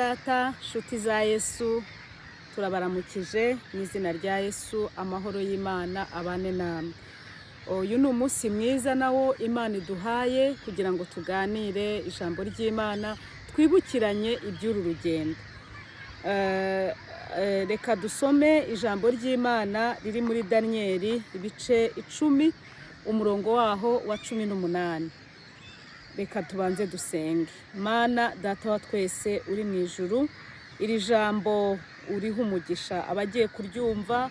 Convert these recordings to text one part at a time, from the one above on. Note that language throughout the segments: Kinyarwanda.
Data, nshuti za Yesu, turabaramukije mu izina rya Yesu. Amahoro y'Imana abane namwe. Uyu ni umunsi mwiza nawo Imana iduhaye kugira ngo tuganire ijambo ry'Imana, twibukiranye iby'uru rugendo. Reka dusome ijambo ry'Imana riri muri Daniyeli ibice 10, umurongo waho wa 18. Reka tubanze dusenge. Mana Data wa twese uri mu ijuru, iri jambo uriho umugisha abagiye kuryumva,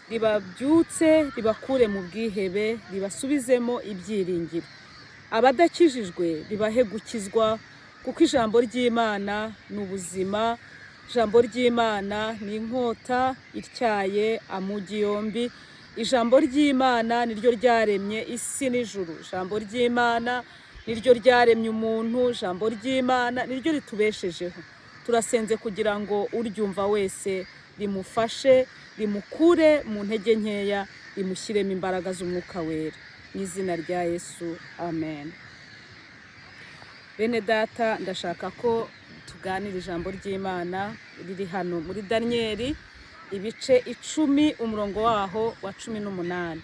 ribabyutse, ribakure mu bwihebe, ribasubizemo ibyiringiro. Abadakijijwe ribahe gukizwa, kuko ijambo ry'Imana ni ubuzima. Ijambo ry'Imana ni inkota ityaye amugi yombi. Ijambo ry'Imana niryo ryaremye isi n'ijuru. Ijambo ry'Imana niryo ryaremye umuntu. Ijambo ry'Imana niryo ritubeshejeho. Turasenze kugira ngo uryumva wese rimufashe, rimukure mu ntege nkeya, rimushyiremo imbaraga z'Umwuka Wera. Mu izina rya Yesu, amen. Bene Data, ndashaka ko tuganira ijambo ry'Imana riri hano muri Daniyeli ibice 10, umurongo waho wa 18.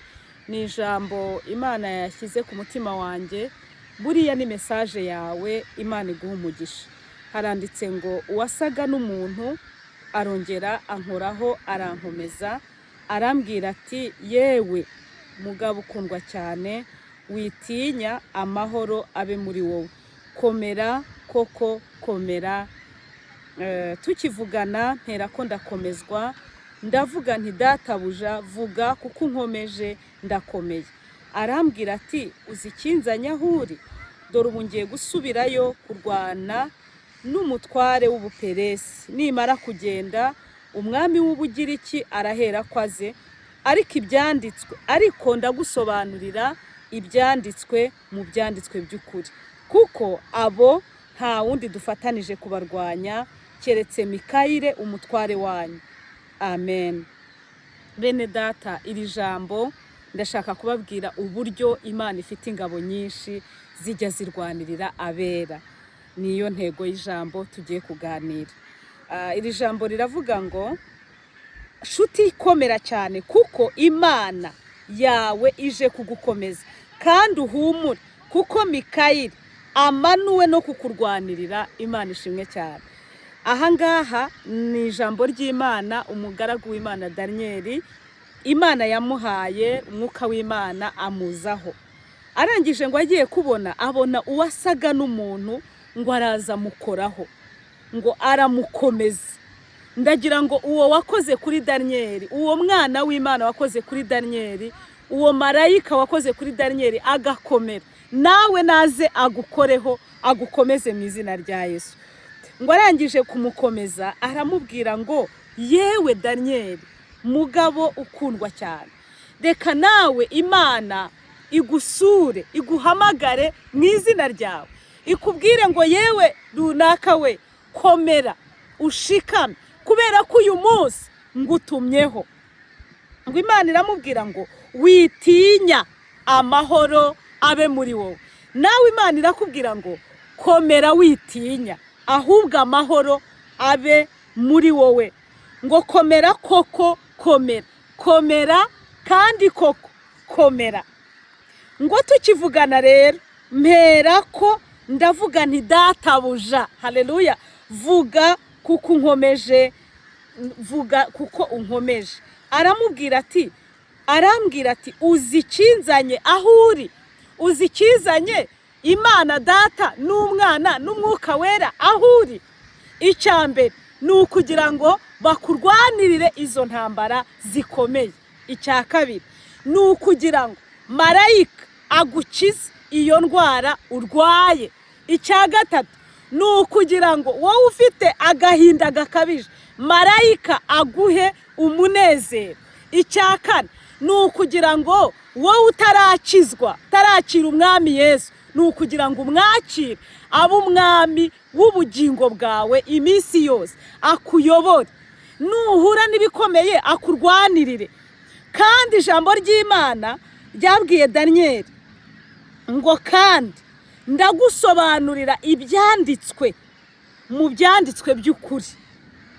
Ni ijambo Imana yashyize ku mutima wanjye. Buriya ni message yawe, Imana iguha umugisha. Haranditse ngo: "Uwasaga n'umuntu arongera ankoraho, arankomeza, arambwira ati: 'Yewe mugabo ukundwa cyane, witinya, amahoro abe muri wowe, komera koko, komera.' Tukivugana mpera ko ndakomezwa, ndavuga nti: 'Databuja, vuga kuko unkomeje, ndakomeye.' Arambwira ati: 'Uzi ikinzanye aho uri? Dore ubu ngiye gusubirayo kurwana n'umutware w'Ubuperesi. Nimara kugenda, umwami w'Ubugiriki arahera ko aze. Ariko ibyanditswe, ariko ndagusobanurira ibyanditswe mu byanditswe by'ukuri, kuko abo nta wundi dufatanije kubarwanya keretse Mikayire umutware wanyu.'" Amen. Bene Data, iri jambo ndashaka kubabwira uburyo Imana ifite ingabo nyinshi zijya zirwanirira abera. Niyo ntego y'ijambo tugiye kuganira. Iri jambo riravuga ngo: "Nshuti, ikomera cyane, kuko Imana yawe ije kugukomeza, kandi uhumure, kuko Mikayire amanuwe no kukurwanirira." Imana ishimwe cyane. Ahangaha ni ijambo ry'Imana umugaragu w'Imana Daniyeli Imana yamuhaye, umwuka w'Imana amuzaho. Arangije ngo agiye kubona, abona uwasaga n'umuntu ngo araza amukoraho, ngo aramukomeza. Ndagira ngo uwo wakoze kuri Daniyeli, uwo mwana w'Imana wakoze kuri Daniyeli, uwo marayika wakoze kuri Daniyeli agakomera, nawe naze agukoreho, agukomeze mu izina rya Yesu. Ngo arangije kumukomeza aramubwira ngo: "Yewe Daniyeli, mugabo ukundwa cyane, reka nawe Imana igusure, iguhamagare mu izina ryawe, ikubwire ngo: 'Yewe runaka we, komera ushikame, kubera ko uyu munsi ngutumyeho.'" Ngo Imana iramubwira ngo: "Witinya, amahoro abe muri wowe." Nawe Imana irakubwira ngo: "Komera, witinya, ahubwo amahoro abe muri wowe." Ngo: "Komera koko, komera, komera kandi koko komera." Ngo: "Tukivugana rero, mpera ko ndavuga nti: 'Databuja, haleluya, vuga kuko unkomeje, vuga kuko unkomeje.' Aramubwira ati, arambwira ati: 'Uzi ikinzanye aho uri? Uzi ikizanye Imana Data n'Umwana n'Umwuka Wera aho uri? Icya mbere ni ukugira ngo bakurwanirire izo ntambara zikomeye. Icya kabiri ni ukugira ngo marayika agukize iyo ndwara urwaye. Icya gatatu ni ukugira ngo wowe ufite agahinda gakabije, marayika aguhe umunezero. Icya kane ni ukugira ngo wowe utarakizwa, utarakira Umwami Yesu, ni ukugira ngo umwakire, abe umwami w'ubugingo bwawe iminsi yose, akuyobore, nuhura n'ibikomeye akurwanirire.'" Kandi ijambo ry'Imana ryabwiye Daniyeli ngo: "Kandi ndagusobanurira ibyanditswe Mu byanditswe by'ukuri.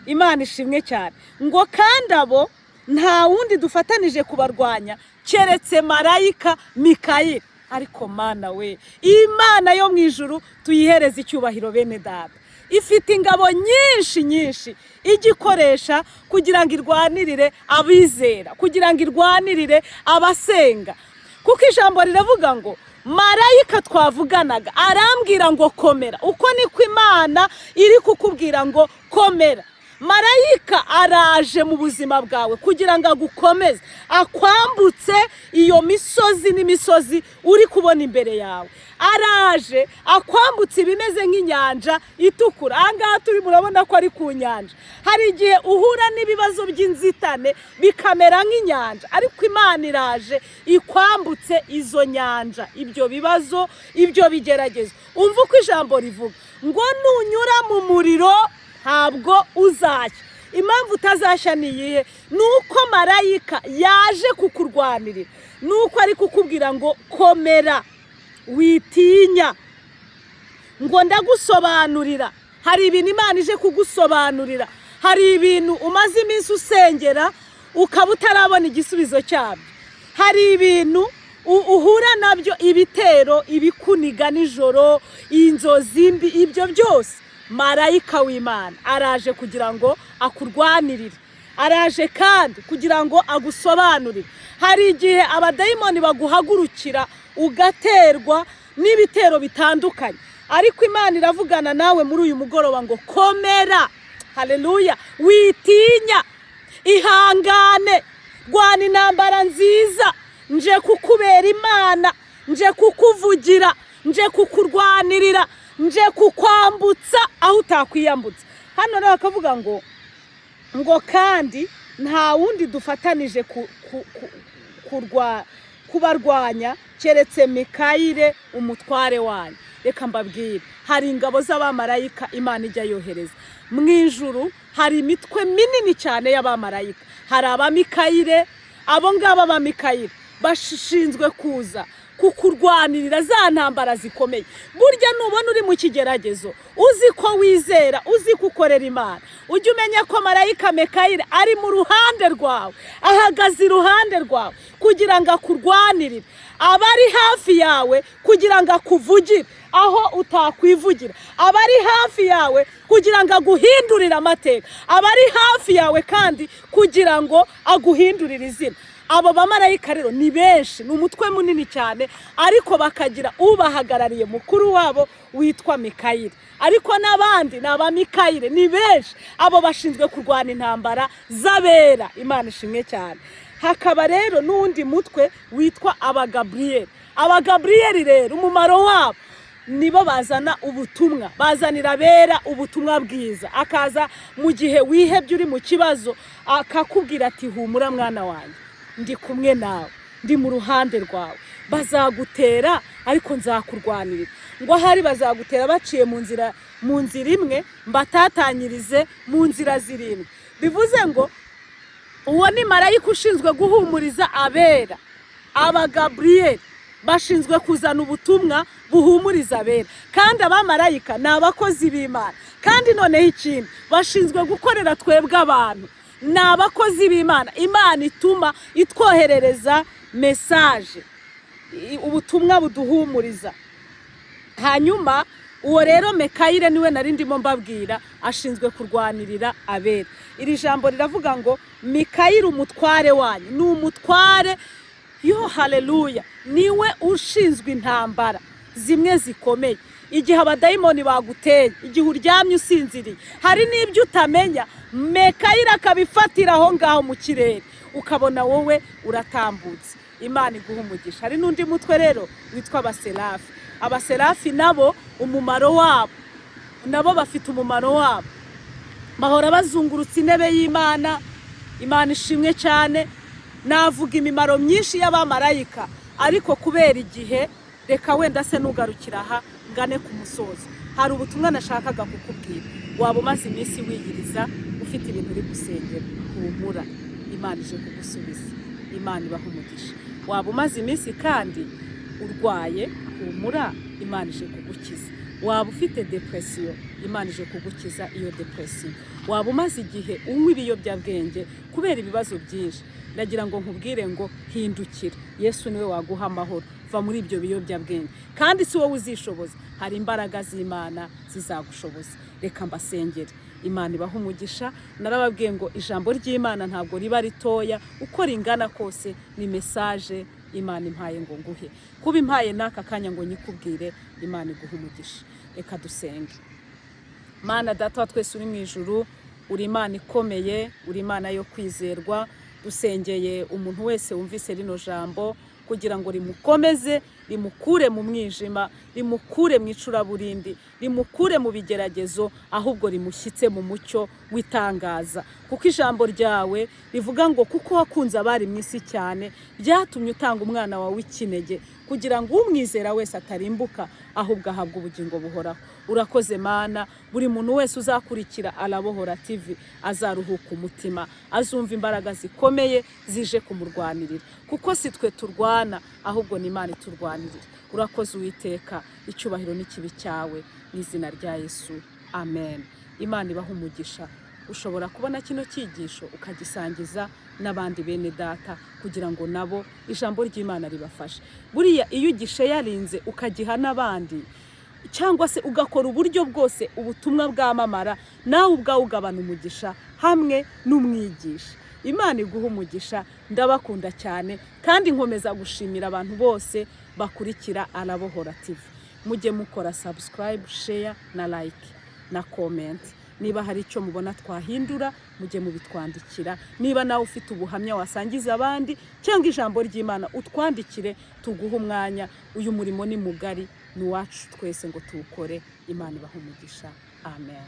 Imana ishimwe cyane. Ngo kandi abo nta wundi dufatanije kubarwanya keretse marayika Mikayeli. Ariko Mana we, Imana yo mu ijuru tuyihereze icyubahiro. Bene data, ifite ingabo nyinshi nyinshi ijya ikoresha kugira ngo irwanirire abizera, kugira ngo irwanirire abasenga, kuko ijambo riravuga ngo marayika twavuganaga arambwira ngo komera. Uko niko Imana iri kukubwira ngo komera. Marayika araje mu buzima bwawe kugira ngo agukomeze, akwambutse iyo misozi n'imisozi uri kubona imbere yawe. Araje akwambutse ibimeze nk'inyanja itukura. Aha ngaha turi murabona ko ari ku nyanja. Hari igihe uhura n'ibibazo by'inzitane bikamera nk'inyanja, ariko Imana iraje ikwambutse izo nyanja, ibyo bibazo, ibyo bigeragezo. Umva uko ijambo rivuga ngo nunyura mu muriro ntabwo uzashya. Impamvu utazashya ni iyihe? Ni uko marayika yaje kukurwanirira, ni uko ari kukubwira ngo komera, witinya, ngo ndagusobanurira. Hari ibintu Imana ije kugusobanurira. Hari ibintu umaze iminsi usengera ukaba utarabona igisubizo cyabyo. Hari ibintu uhura nabyo, ibitero, ibikuniga nijoro, inzozi mbi, ibyo byose marayika w'Imana araje kugira ngo akurwanirire. Araje kandi kugira ngo agusobanurire. Hari igihe abadayimoni baguhagurukira, ugaterwa n'ibitero bitandukanye, ariko Imana iravugana nawe muri uyu mugoroba ngo komera, haleluya, witinya, ihangane, rwana intambara nziza. Nje kukubera Imana, nje kukuvugira, nje kukurwanirira, nje kukwambutsa aho utakwiyambutsa. Hano rero bakavuga ngo kandi nta wundi dufatanije kubarwanya keretse Mikayire umutware wanyu. Reka mbabwire, hari ingabo z'abamarayika Imana ijya yohereza mu ijuru. Hari imitwe minini cyane y'abamarayika. Hari abamikayire. Abo ngabo abamikayire bashinzwe kuza kukurwanirira za ntambara zikomeye. Burya nubona uri mu kigeragezo, uzi ko wizera, uzi ko ukorera Imana, ujye umenya ko marayika Mekayire ari mu ruhande rwawe, ahagaze iruhande rwawe kugira ngo akurwanirire, aba ari hafi yawe kugira ngo akuvugire aho utakwivugira, aba ari hafi yawe kugira ngo aguhindurire amateka, aba ari hafi yawe kandi kugira ngo aguhindurire izina. Abo bamarayika rero ni benshi, ni umutwe munini cyane, ariko bakagira ubahagarariye mukuru wabo witwa Mikayire, ariko n'abandi ni abamikayire, ni benshi. Abo bashinzwe kurwana intambara z'abera. Imana ishimwe cyane. Hakaba rero n'uwundi mutwe witwa Abagaburiyeri. Abagaburiyeri rero umumaro wabo, nibo bazana ubutumwa, bazanira abera ubutumwa bwiza. Akaza mu gihe wihebye, uri mu kibazo, akakubwira ati humura mwana wanjye, ndi kumwe nawe, ndi mu ruhande rwawe. Bazagutera ariko nzakurwanirira. Ngo ahari bazagutera baciye mu nzira imwe, mbatatanyirize mu nzira zirindwi. Bivuze ngo uwo ni marayika ushinzwe guhumuriza abera. Abagaburiyeri bashinzwe kuzana ubutumwa buhumuriza abera, kandi abamarayika ni abakozi b'Imana. Kandi noneho ikindi, bashinzwe gukorera twebwe abantu. Ni abakozi b'Imana Imana ituma itwoherereza message, ubutumwa buduhumuriza. Hanyuma uwo rero Mekayire niwe nari ndimo mbabwira, ashinzwe kurwanirira abera. Iri jambo riravuga ngo Mikayire umutware wanyu. Ni umutware, yo haleluya, niwe ushinzwe intambara zimwe zikomeye. Igihe abadayimoni baguteye, igihe uryamye usinziriye, hari n'ibyo utamenya, Mekayire akabifatira aho ngaho mu kirere, ukabona wowe uratambutse. Imana iguha umugisha. Hari n'undi mutwe rero witwa Abaserafi. Abaserafi nabo umumaro wabo, nabo bafite umumaro wabo, bahora bazungurutse intebe y'Imana. Imana ishimwe cyane. Navuga imimaro myinshi y'abamarayika, ariko kubera igihe reka wenda se nugarukira aha ngane ku musozo. Hari ubutumwa nashakaga kukubwira. Waba umaze iminsi wiyiriza, ufite ibintu uri gusengera, humura, Imana ije kugusubiza. Imana ibaha umugisha. Waba umaze iminsi kandi urwaye, humura, Imana ije kugukiza. Waba ufite depression, Imana ije kugukiza iyo depression. Waba umaze igihe unywa ibiyobyabwenge kubera ibibazo byinshi, ndagira ngo nkubwire ngo hindukira, Yesu niwe waguha amahoro. Va muri ibyo biyobyabwenge, kandi si wowe uzishoboza, hari imbaraga z'Imana zizagushoboza. Reka mbasengere, Imana ibaha umugisha. Narababwiye ngo ijambo ry'Imana ntabwo riba ritoya, uko ringana kose ni message Imana impaye ngo nguhe. Kuba impaye n'aka kanya ngo nyikubwire, Imana iguhe umugisha. Reka dusenge. Mana Data wa twese uri mu ijuru, uri Imana ikomeye, uri Imana yo kwizerwa. Dusengeye umuntu wese wumvise rino jambo kugira ngo rimukomeze, rimukure mu mwijima, rimukure mu icuraburindi, rimukure mu bigeragezo, ahubwo rimushyitse mu mucyo w'itangaza. Kuko ijambo ryawe rivuga ngo kuko wakunze abari mu isi cyane, byatumye utanga umwana wawe w'ikinege, kugira ngo umwizera wese atarimbuka, ahubwo ahabwe ubugingo buhoraho. Urakoze Mana. Buri muntu wese uzakurikira Arabohora TV azaruhuka umutima, azumva imbaraga zikomeye zije kumurwanirira, kuko si twe turwana, ahubwo ni Imana iturwanirira. Urakoze Uwiteka, icyubahiro n'ikibi cyawe, mu izina rya Yesu, amen. Imana ibaha umugisha. Ushobora kubona kino cyigisho ukagisangiza n'abandi bene data kugira ngo nabo ijambo ry'Imana ribafashe. Buriya iyo ugisharinze ukagiha n'abandi, cyangwa se ugakora uburyo bwose ubutumwa bwamamara, nawe ubwawe ugabana umugisha hamwe n'umwigisha. Imana iguha umugisha. Ndabakunda cyane, kandi nkomeza gushimira abantu bose bakurikira Arabohora TV. Mujye mukora subscribe, share na like na comment. Niba hari icyo mubona twahindura, mujye mubitwandikira. Niba nawe ufite ubuhamya wasangiza abandi cyangwa ijambo ry'Imana, utwandikire tuguhe umwanya. Uyu murimo ni mugari, ni uwacu twese ngo tuwukore. Imana ibahe umugisha, amen.